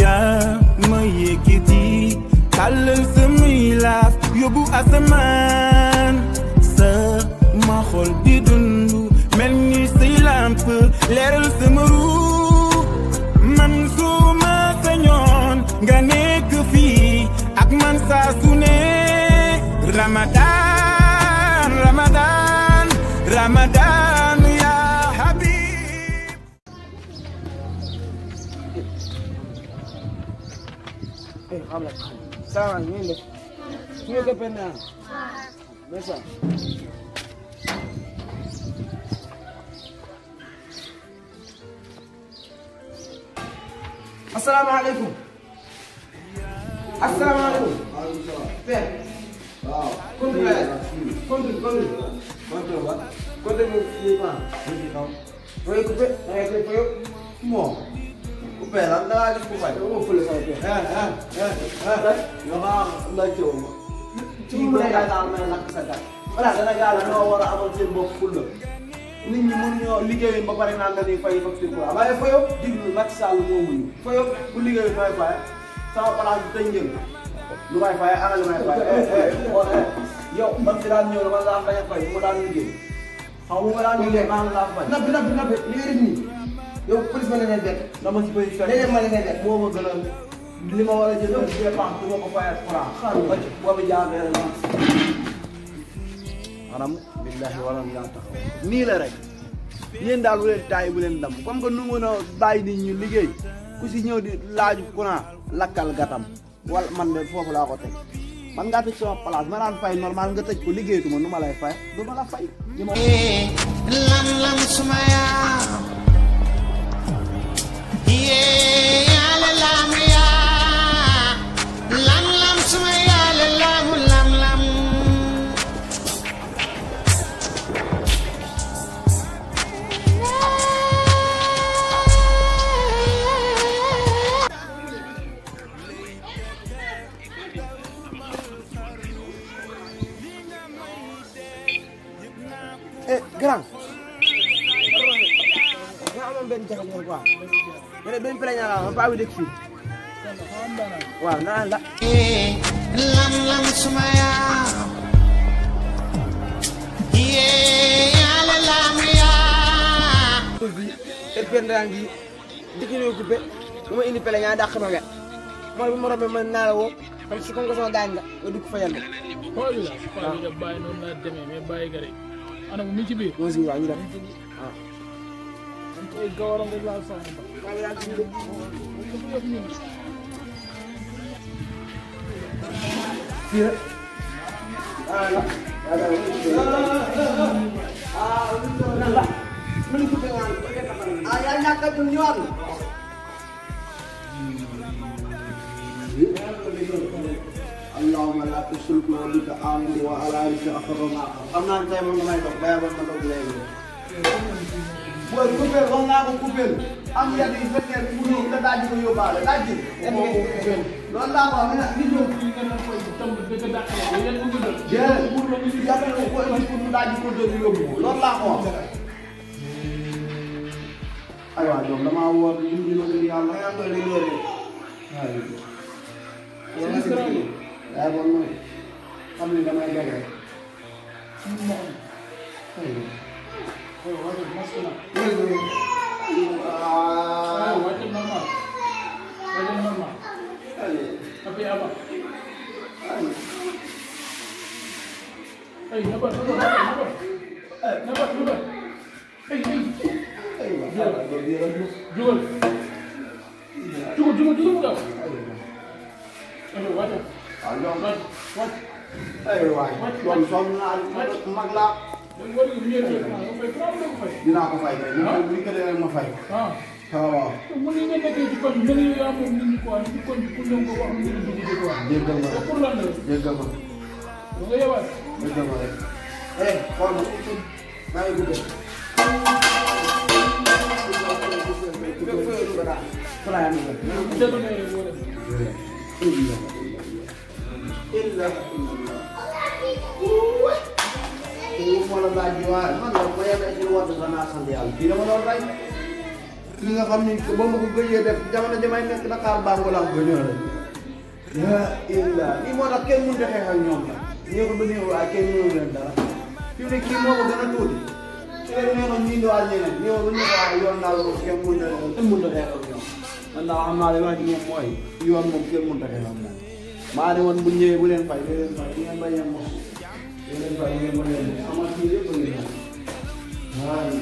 yaa ma yëkkati tàllal samay laaf yóbbu asamaan sa ma xol di dundu mel ni say lamp leeral sama ruu man su ma sañoon nga nekk fii ak man saa su ne Ramadan Ramadan Ramadan ya habib. Sawa niende. Tuweke pena. Mesa. Assalamu alaikum. Assalamu alaikum. Père. Waaw. Kontu ba. Kontu mo fi pa. Oye coupé. Ay ko yo. Mo. Coupé la da gis ko fay. Mo fule sa père. Yo ha la ciow. Ci mo lay dal may nak sa gat. Wala dana gala no wara amal seen bop ful. Nit ñi mënu ñoo liggéey ba bari naan dañuy fay facture ko. Waaye fayo diglu Macky Sall mo muñu. Fayo bu liggéey may fay. Sama place tay ngeen. Lu may fay ana lu may fay. Yow man fi daan ñëw man la am dañu fay mo daan liggéey. Xaw ma daan liggéey ma la fay. Nabi li nga def ni. Yow police ma leen bekk dama ci bëri fay. Léegi ma leen bekk moo ma gënal li ma war a jël dépense du ma ko fayal franc. Ba ci boobu jaamee la. Maanaam billahi waram yaa taxaw. Nii la rek. Yéen daal bu leen taay bu leen dam comme que nu mën a bàyyi nit ñu liggéey ku si ñëw di laaju courant lakkal gatam wala man de foofu laa ko teg man ngaa tëj sama place ma daan fay normal nga tëj ko liggéeyatuma nu ma lay fay du ma la fay. lam suma yaa yàlla lam yaa lam suma yàlla lam. Grand. Nga amoon benn jafe-jafe quoi. Nga ne benn plaignant la ma paa bi dëkk fii. Waaw naan la. lam suma yaa. Yàlla lam yaa. Et puis ndaan gi dikk ñu coupé bu ma indi plaignant dàq ma wet. Mooy bu ma rombee man naa la woo xam si comme que sama gaañ nga dugg fa yenn. Xool la paa bi da bàyyi noonu laa demee mais bàyyi ga rek. Ana mu ci biir. Mooy si waaw ñu dem. Ah. Ay gawaram rek laa soxla ba. Waaw yaa ngi ci fii rek. Yaa ñàkk a jëm ñëwaat na. Allahumma la tushrik bika amin wa ala rizqika akhirama. Xam naa tey moom damay dox bayal ma dox léegi. Boy coupé wax naa ko coupé am yenn yi fekkee mu ñëw nga daal di ko yóbbaale daal di. Loolu laa ko wax ni ñëw fii nga ne koy tëmb dëgg dàqale yéen mu ngi doon. Déedéet mu doon ñu yàgg na ko indi pour mu daal di ko doon yóbbu ko. Loolu laa ko wax. Aywa doom damaa woor li mu ñu yàlla nga koy lay wéré. Yaa bon mooy xam ni damay dégg rek. Dinaa ko fay kay. Bu ñu ko defee ma fay. waaw. mën nga nekkee ci kon mën nga yaa moom nit ñi quoi ci kon pour ñoom ko wax ñu ngi di quoi. Jéggal ma pour lan la. jéggal ma. da nga yebaat. Jéggal ma rek. Xool ma. maa ngi guddee. Fala ya illa kii moo la laaj waaye man la ma yàlla ci woote sax naa sant yàlla kii dama doon rey ki nga xam ni ba ma ko gëjee def jamono jamay nekk Dakar Bangola ko ñëw rek yaa illa lii moo tax kenn mënut a xeex ak ñoom nag ñoo ko ba néew waaye kenn mënul leen dara fi mu ne kii moo ko gën a tuuti su leen neexoon ñu indiwaat ñeneen ñëw ba ñu waaye yoon naa la ko kenn mënut a xeex ak ñoom man daal xam naa li wax ci moom mooy yoon moom kenn mënut a xeex ak moom maa ne woon bu ñëwee bu leen fay bu leen fay bu ngeen bañee moom bu leen fay ngeen bañee moom sama kii yëpp a ngi waaye